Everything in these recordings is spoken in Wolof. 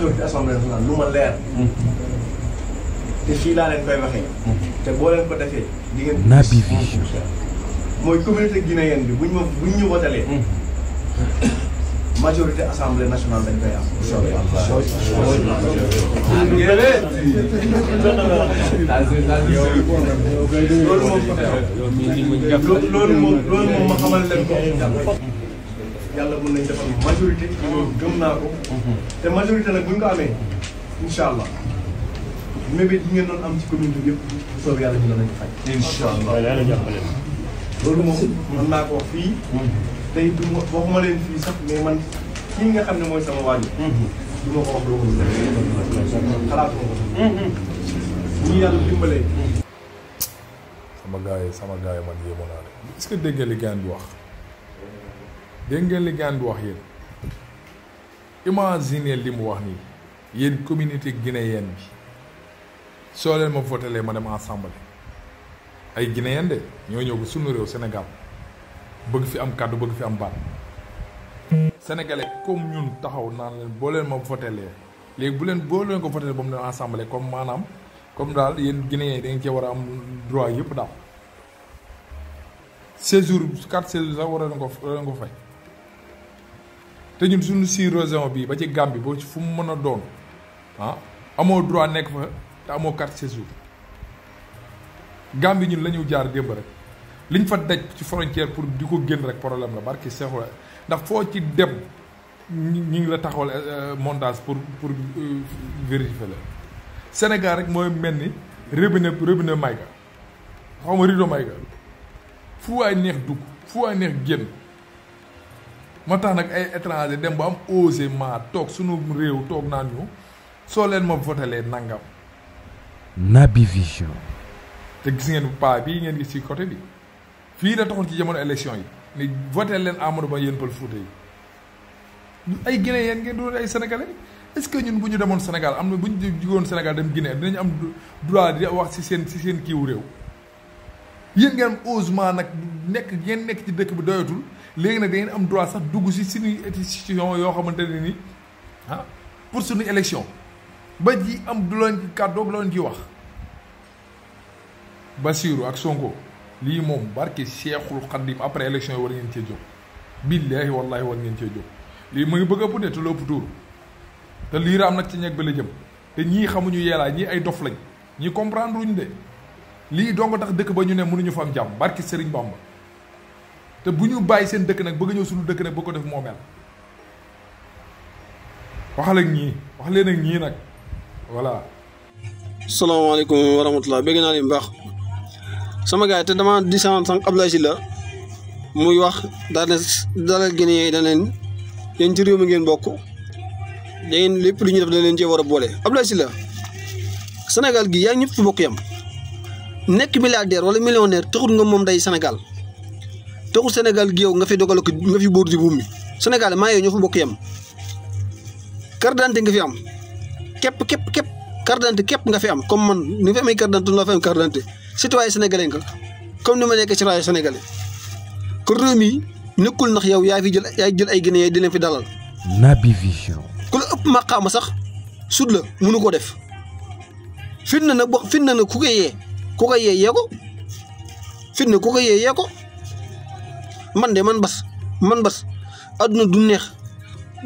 majorité assemblée nationale lu ma leer. te fii laa leen koy waxee. te boo leen ko defee di ngeen. Naby Vision. mooy communauté guinéenne bi buñ ñu wotalee. majorité assemblée nationale dañ koy am. loolu moom ma xamal leen ko. yàlla mën nañ defal majorité. gëm naa ko. te majorité nag bu ñu ko amee incha allah mébét yi ngeen doon am ci commune bi yëpp bu soobee yàlla dina nañu faj. incha allah loolu moom mën naa ko wax fii. tey du ma waxuma leen fii sax mais man kii nga xam ne mooy sama waajur. du ma ko wax loo ko xalaatuma ko. ñii yàlla dimbalee. sama gars yi man yéemo naa de est-ce que dégg ngeen li gaan bi wax dégg ngeen li gaan bi wax yéen imagine li mu wax nii yéen communauté guinéenne bi soo leen ma votelee ma dem ensemble ay guinéen de ñoo ñëw ba sunu réew Sénégal bëgg fi am kàddu bëgg fi am baat sénégalais comme ñun taxaw naan leen boo leen ma votelee léegi boo leen ko votelee ba mu dem ensemble comme maanaam comme daal yéen guinéens yi da ngeen cee war a am droit yëpp daal séjour 4 séjours sax war leen ko fay te ñun suñu si région bi ba ci Gambie boo ci fu mu mën a doon amoo droit nekk fa te amoo 4 séjours Gambie ñun la ñu jaar démb rek liñ fa daj ci frontière pour di ko génn rek problème la barki seexu ndax foo ci dem ñi ngi la taxawal montage pour vérifier la Sénégal rek mooy mel ni robinet Mayga xaw ma rideau Mayga fu waay neex dugg fu waay neex génn moo tax nag ay étranger dem ba am osé ma toog sunu réew toog naan ñu soo leen ma votelee nangam. Naby Vision. te gis ngeen paa bii ngeen gis ci côté bi fii la taxoon ci jamono élection yi ni voté leen Amadou Ba yéen Pël Fuuta yi ay Guinéen ngeen doon ay sénégalais est-ce que ñun bu ñu demoon Sénégal am na bu ñu jugoon Sénégal dem Guinée dinañu am droit di wax ci seen kiiwu réew yéen ngeen am osement nag ngeen nekk ci dëkk bi doyatul léegi nag da ngeen am droit sax dugg ci suñuy institution yoo xamante ne ni pour suñu élection ba ji am du leen kàddoog la leen ci wax Bassirou ak Sonko lii moom barke Cheikhul Khadim après élection yi war ngeen cee jóg billaahi wallaahi war ngeen cee jóg lii mu ngi bëgg a ëpp de te lu ëpp tuur te lii raam nag ci ñeg bi la jëm te ñii xamuñu yeelaa ñii ay dof lañ ñii comprendre wuñ de lii doo nga tax dëkk ba ñu ne mënuñu fa am jàmm barki Serigne Bamba te bu ñu bàyyi seen dëkk nag bëgg ñëw suñu dëkk nag ba ko def moo mel waxal ak ñii wax leen ak ñii nag voilà. salaamaaleykum wa rahmatulah bëgg naa leen bu baax sama gars yi te dama di sànq Abdoulaye Sylla muy wax daal Guinéen yi da leen yéen ci réew mi ngeen bokk da ngeen lépp lu ñuy def da leen cee war a boole Abdoulaye Sylla Sénégal gi yaa ñëpp fi bokk yam nekk milliardaire wala millionnaire taxul nga moom day Sénégal taxul Sénégal gi yow nga fi dogal ko nga fi bóor di buum mi Sénégal maa yow ñoo fa bokk yam carte d'identité nga fi am képp carte d'identité képp nga fi am comme man ni fi amee carte d'identité la fi am carte d'identité citoyen sénégalais nga comme ni ma nekkee citoyen sénégalais kon réew mi nekkul ndax yow yaa jël ay Guinéen di leen fi dalal. Naby Vision. ku la ëpp maqaama sax sud la mënu ko def fitna nag ku ko yee yee ko fitna ku ko yee ko man bas adduna du neex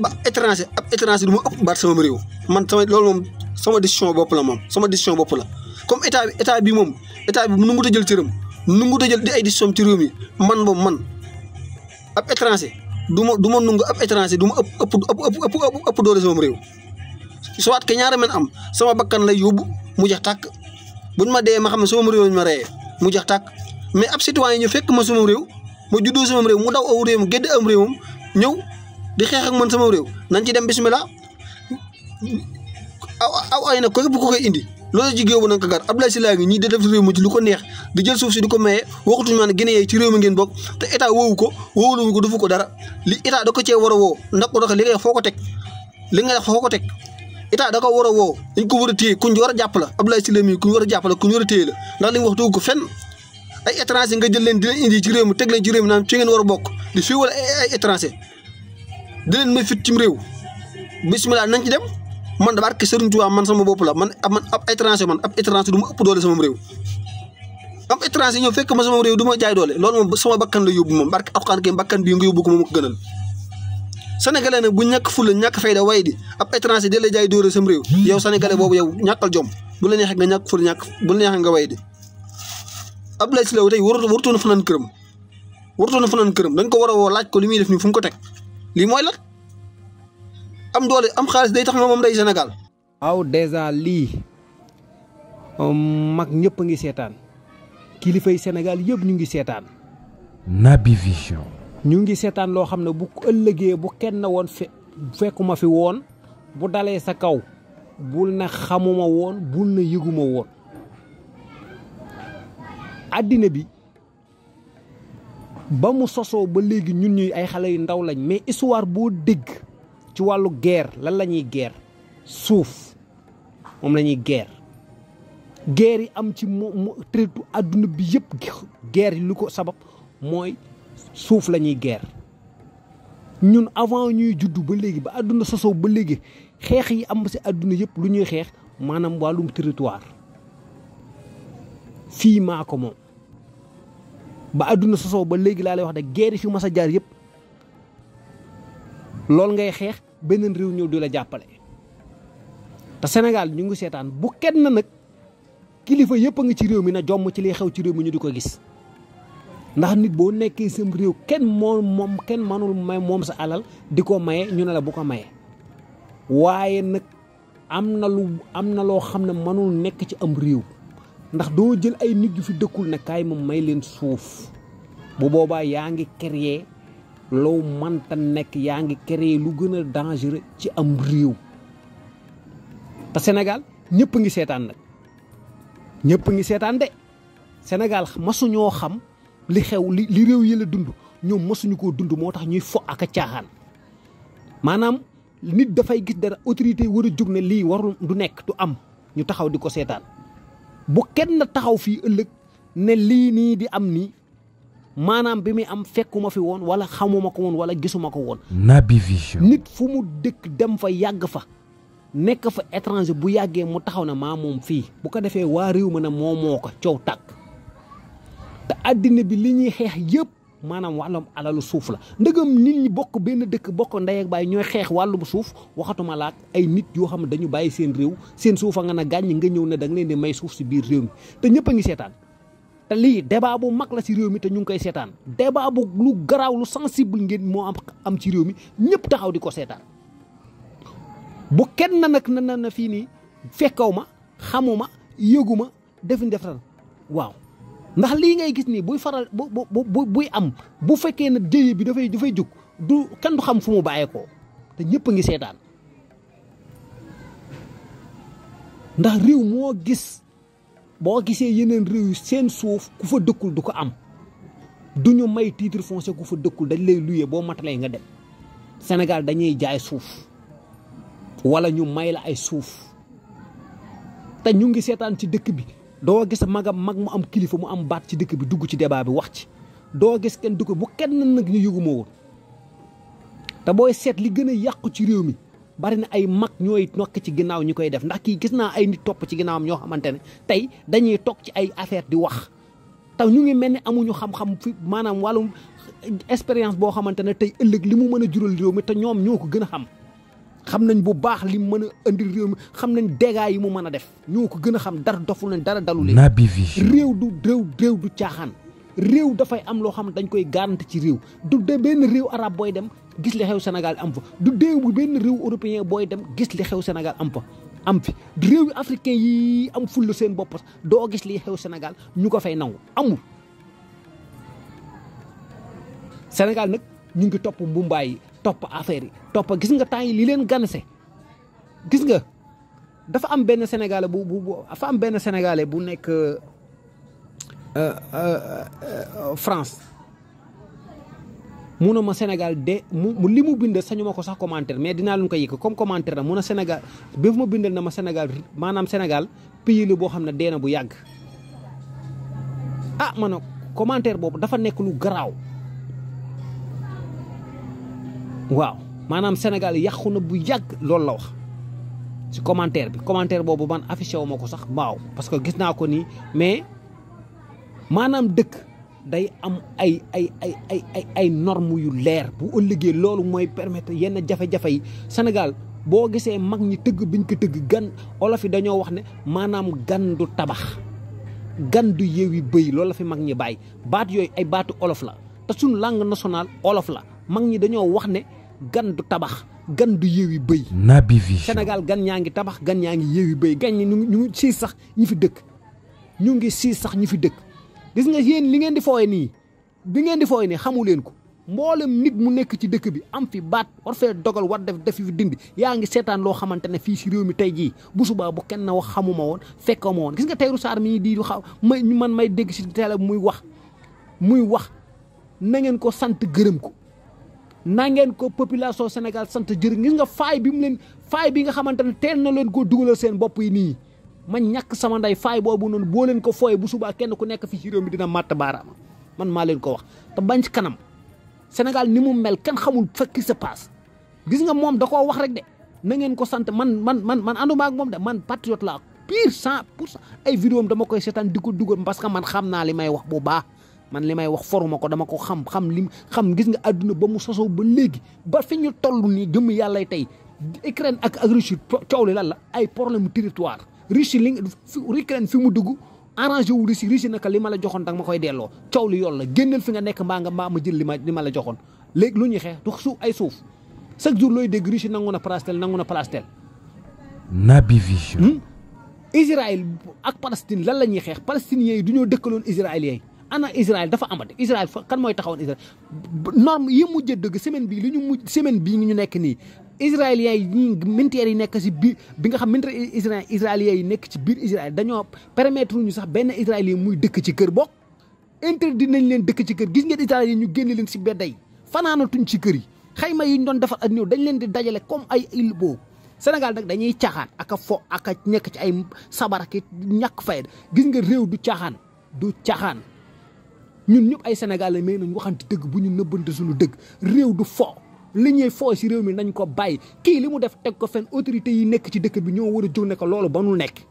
ba étranger ab étranger du ma ëpp baat sama réew man loolu moom sama décision bopp la moom sama décision bopp la comme état bi moom état bi nu ngut a jël cëram nu ngut a jël di ay décision ci réew mi man ab étranger du ma nungu ab étranger du ma ëpp doole sama réew soit que ñaara men am sama bakkan lay yóbbu mu jeex tàkk buñ ma dee ma xam ne sama réew lañ ma reyee mu jeex tàkk mais ab citoyen ñu fekk ma sama réew ma juddoo sama réew mu daw aw réewam gédd am réewam ñëw di xeex ak man sama réew nañ ci dem bismillah aw ay nag ko bu ko koy indi loolu jigéen bu na nga ko gar Abdoulaye Sylla ngi ñii di def réew mi ci lu ko neex di jël suuf si di ko maye waxatuñu ma ne Guinée yi ci réew mi ngeen bokk te état woowu ko wóolu ko defu ko dara li état da ko cee war a woo ndax ko doxee li ngay foo ko teg li nga foo ko teg état da ko war a woo dañ ko war a téye kuñ war a jàpp la Abdoulaye Sylla mi kuñ war a jàpp la kuñ war a téye la ndax li mu wax dugg ko fenn ay étranger nga jël leen di leen indi ci réew mi teg leen ci réew mi naan ci ngeen war a bokk di fii wala ay étranger di leen may fit cim réew bismillah nañ ci dem man barke Serigne Touba man sama bopp la man ab étranger du ma ëpp doole sama réew am étranger ñëw fekk ma sama réew du ma jaay doole loolu moom sama bakkan la yóbbu moom barke alxuraan ke bakkan bii nga yóbbu ko moom ko gënal sénégalais nag bu ñàkk fulla ñàkk fayda way di ab étranger di la jaay doole sama réew yow sénégalais boobu yow ñàkkal jom bu la neexee nga ñàkk fulla bu la neexee nga way di Abdoulaye Sylla tey warutoon fanaan këram dañ ko war a woo laaj ko li muy def nii fu mu ko teg lii mooy lan am doole am xaalis day tax moom day Sénégal. waaw dèjà lii mag ñëpp a ngi seetaan kilifay Sénégal yëpp ñu ngi seetaan. Naby Vision. ñu ngi seetaan loo xam ne bu ëllëgee bu kenn woon fekkuma fi woon bu dalee sa kaw bul na xamuma woon bul na yëguma woon. àddina bi ba mu sosoo ba léegi ñun ñuy ay xale yu ndaw lañ mais histoire boo dégg ci wàllu guerre lan la ñuy guerre suuf moom la ñuy guerre yi am ci traitu àdduna bi yëpp guerre yi lu ko sabab mooy suuf la ñuy guerre ñun avant ñuy juddu ba léegi ba àdduna sosoo ba léegi xeex yi am si àdduna yëpp lu ñuy xeex maanaam wàllum territoire fii maa ko moom ba àdduna sosoo ba léegi laa lay wax de guerre yi fi mas a jaar yëpp loolu ngay xeex beneen réew ñëw di la jàppale te Sénégal ñu ngi seetaan bu kenn nag kilifa yëpp a ngi ci réew mi na jomm ci liy xew ci réew mi ñu di ko gis ndax nit boo nekkee sam réew kenn mënul may moom sa alal di ko maye ñu ne la bu ko maye waaye nag am na loo xam ne mënul nekk ci am réew ndax doo jël ay nit yu fi dëkkul ne kaay moom may leen suuf bu boobaa yaa ngi créer loo mënta nekk yaa ngi créer lu gën a dangereux ci am réew te Sénégal ñëpp ngi seetaan nag ñëpp ngi seetaan de Sénégal masuñoo xam li xew li réew yi la dund ñoom masuñu koo dund moo tax ñuy fo ak a caaxaan maanaam nit dafay gis dara autorité war a jóg ne lii warul du nekk du am ñu taxaw di ko seetaan bu kenn taxaw fii ëllëg ne lii nii di am nii maanaam bi muy am fekkuma fi woon wala xamuma ko woon wala gisuma ko woon. Naby Vision. nit fu mu dëkk dem fa yàgg fa nekk fa étranger bu yàggee mu taxaw ne maa moom fii bu ko defee waa réew ma ne moo ko coow tàkk te àddina bi li ñuy xeex yëpp maanaam wàllum alalu suuf la ndëgam nit ñi bokk benn dëkk bokk ndey ak baay ñooy xeex wàllum suuf waxatuma laak ay nit yoo xam ne dañu bàyyi seen réew seen suufa nga na gàññ nga ñëw ne da nga leen di may suuf si biir réew mi te ñëpp a ngi seetaan te lii débat bu mag la si réew mi te ñu ngi koy seetaan débat bu lu garaaw lu sensible ngeen moo am ci réew mi ñëpp taxaw di ko seetaan bu kenn nag na fii nii fekkaw ma xamuma yëguma defin defal waaw ndax lii ngay gis nii buy faral buy am bu fekkee ne jëye bi dafay jóg du kenn du xam fu mu bàyyeekoo te ñëpp a ngi seetaan ndax réew moo gis boo gisee yeneen réew yu seen suuf ku fa dëkkul du ko am du ñu may titre foncier ku fa dëkkul dañ lay luye boo matalee nga dem Sénégal dañuy jaay suuf wala ñu may la ay suuf te ñu ngi seetaan ci dëkk bi. doo gis mag mu am kilifa mu am baat ci dëkk bi dugg ci débat bi wax ci doo gis kenn dugg bu kenn nag ñu yëgu ma woon te booy seet li gën a yàqu ci réew mi bari na ay mag ñooy nokk ci ginnaaw ñi koy def ndax kii gis naa ay nit topp ci ginnaawam ñoo xamante ne tey dañuy toog ci ay affaire di wax te ñu ngi mel ni amuñu xam-xam fi maanaam wàllum expérience boo xamante ne tey ëllëg li mu mën a jural réew mi te ñoom ñoo ko gën a xam nañ bu baax li mu mën a indil réew mi xam nañ dégâts yi mu mën a def ñoo ko gën a xam dara doful nañ dara dalu leen. Naby Vision. réew du caaxaan réew dafay am loo xam ne dañ koy garanti ci réew du de benn réew arabe booy dem gis li xew Sénégal am fa du dee bu benn réew européen booy dem gis li xew Sénégal am fi réew yi africain yi am fulla seen bopp doo gis li xew Sénégal ñu ko fay nangu amul. Sénégal nag ñu ngi topp mbumbaay yi topp affaire yi topp gis nga temps yi li leen ganase gis nga dafa am benn sénégalais dafa am benn sénégalais bu nekk France mu ne ma Sénégal de mu li mu bind sañu ma ko sax commentaire mais dinaa leen ko yëg comme commentaire na mu ne Sénégal bi ma bindal na ma Sénégal maanaam Sénégal pays la boo xam ne dee na bu yàgg ah ma ne commentaire boobu dafa nekk lu garaaw. waaw maanaam Sénégal yàqu na bu yàgg loolu la wax si commentaire bi commentaire boobu man affiché wu ma ko sax waaw parce que gis naa ko nii mais maanaam dëkk day am ay normes yu leer bu ëllëgee loolu mooy permettre yenn jafe-jafe yi Sénégal boo gisee mag ñi tëgg biñ ko tëgg gan olof yi dañoo wax ne maanaam gan du tabax gan du yeewi bëy loolu la fi mag ñi bàyyi baat yooyu ay baatu olof la te suñu langue nationale olof la mag ñi dañoo wax ne gan du tabax gan du yeewi bëy. Naby Vision. Sénégal gan ñaa ngi tabax gan ñaa ngi yeewi bëy gan ñi ñu ngi siis sax ñi fi dëkk ñu ngi siis sax ñi fi dëkk gis nga yéen li ngeen di fooye nii bi ngeen di fooye nii xamu leen ko mboolem nit mu nekk ci dëkk bi am fi baat war fee dogal war def fi dindi yaa ngi seetaan loo xamante ne fii si réew mi tey jii bu subaa bu kenn wax xamuma woon fekkuma woon gis nga Tahirou Sarr mii di xaw man may dégg si télé muy wax na ngeen ko sant gërëm ko na ngeen ko population Sénégal sant jërë gis nga faay bi nga xamante ne teel na leen koo dugalal seen bopp yi nii ma ñàkk sama nday faay boobu noonu boo leen ko fooye bu subaa kenn ku nekk fii ci réew mi dina màtt baaraama man maa leen ko wax te bañ ci kanam Sénégal ni mu mel kenn xamul fekk se passe gis nga moom da koo wax rek de na ngeen ko sant man ànduma ak moom de man patriote laa pire 100% ay vidéo am dama koy seetaan di ko dugal parce que man xam naa li may wax bu baax man li may wax foruma ko dama ko xam gis nga àdduna ba mu sosoo ba léegi ba fi ñu toll nii jëmm yàlla tey Ukraine ak Russie coow li lan la ay problème territoire Russie Ukraine fi mu dugg arrangé wu Russie naka li ma la joxoon danga ma koy delloo coow li yoon la génneel fi nga nekk mbaa ma jël li ma la joxoon léegi lu ñuy xeex du suuf ay suuf chaque jour looy dégg Russie nangu na Palestine Naby Vision. Israël ak Palestine lan la ñuy xeex palestiniens yi du ñoo dëkkaloon israéliens yi ana Israël dafa amati Israël kan mooy taxawoon Israël norme yi mujj dëgg semaine bii ñu nekk nii israéliens yi ñi militaires yi nekk si biir bi nga xam militaires israéliens yi nekk ci biir Israël dañoo permettre ñu sax benn israélien muy dëkk ci kër bokk interdit nañ leen dëkk ci kër gis ngeen israéliens yi ñu génne leen si bedda yi fanaanatuñ ci kër yi xayma yi ñu doon defar ak ñëw dañ leen di dajale comme ay île boobu Sénégal nag dañuy caaxaan ak a fo ak a nekk ci ay sabar ki ñàkk fayda gis nga réew du caaxaan ñun ñëpp ay Sénégalais mais nañ waxante dëgg bu ñu nëbbante suñu dëgg réew du fo li ñuy foo si réew mi nañ ko bàyyi kii li mu def teg ko fenn autorité yi nekk ci dëkk bi ñoo war a jóg ne ko loolu ba nu nekk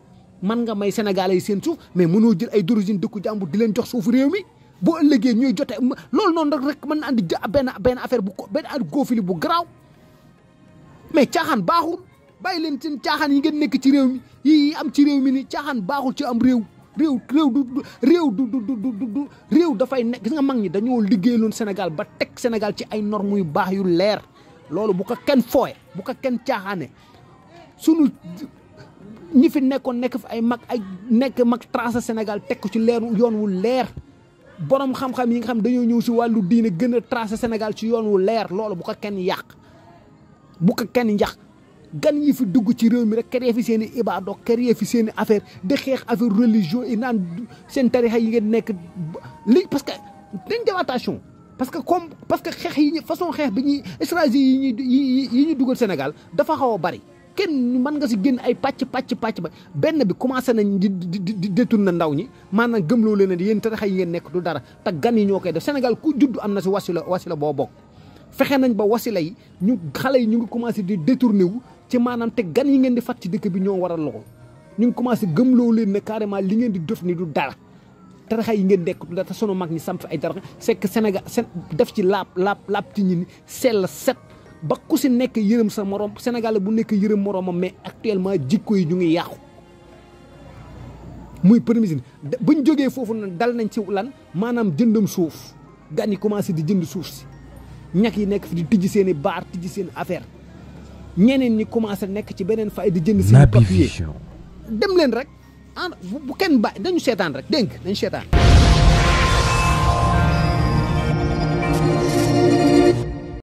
man nga may Sénégalais yi seen suuf mais mënoo jël ay d'origine dëkku jàmbur di leen jox suufu réew mi boo ëllëgee ñuy jote loolu noonu rek mën na andi benn affaire benn góofili bu garaaw mais caaxaan baaxul bàyyi leen seen caaxaan yi ngeen nekk ci réew mi yi am ci réew mi ni caaxaan baaxul ci am réew réew dafay nekk gis nga mag ñi dañoo liggéeyaloon Sénégal ba teg Sénégal ci ay normes yu baax yu leer loolu bu ko kenn fooye bu ko kenn caaxaane sunu ñi fi nekk fi ay mag tracé Sénégal teg ko ci leeru yoon wu leer borom xam-xam yi nga xam dañoo ñëw si wàllu diine gën a tracé Sénégal ci yoon wu leer loolu bu ko kenn yàq gan yi fi dugg ci réew mi rek créé fi seen i ibaado créé fi seen i affaire de xeex affaire religion yi naan seen tarixa yi ngeen nekk li parce que dañ def attention parce que xeex yi façon xeex bi ñuy stratégie yi ñuy dugal Sénégal dafa xaw a bari kenn mën nga si génn ay pàcc ba benn bi commencé nañ di détourner ndaw ñi maanaam gëmloo leen ne yéen tarixa yi ngeen nekk du dara te gan yi ñoo koy def Sénégal ku judd am na si wasila boo bokk fexe nañ ba wasila yi xale yi ñu ngi commencé di détourner wu ci maanaam te gan yi ngeen di fat ci dëkk bi ñoo waral loxo ñu ngi commencé gëmloo leen ne carrément li ngeen di def ni du dara taraxa yi ngeen nekk du dara te sunu mag ñi samp ay dara c'est que Sénégal def ci laab ci ñi ni sell set ba ku si nekk yërëm sa morom Sénégal bu nekk yërëm moromam mais actuellement jikko yi ñu ngi yàqu muy premier buñ jógee foofu nag dal nañ ci lan maanaam jëndam suuf gan yi commencé di jënd suuf si ñak yi nekk fi di tijji seen i baar tijji seen affaire ñeneen ñi commencé nekk ci beneen fay di jënd seen papier dem leen rek bu kenn ba dañu seetaan rek dégg nga dañu seetaan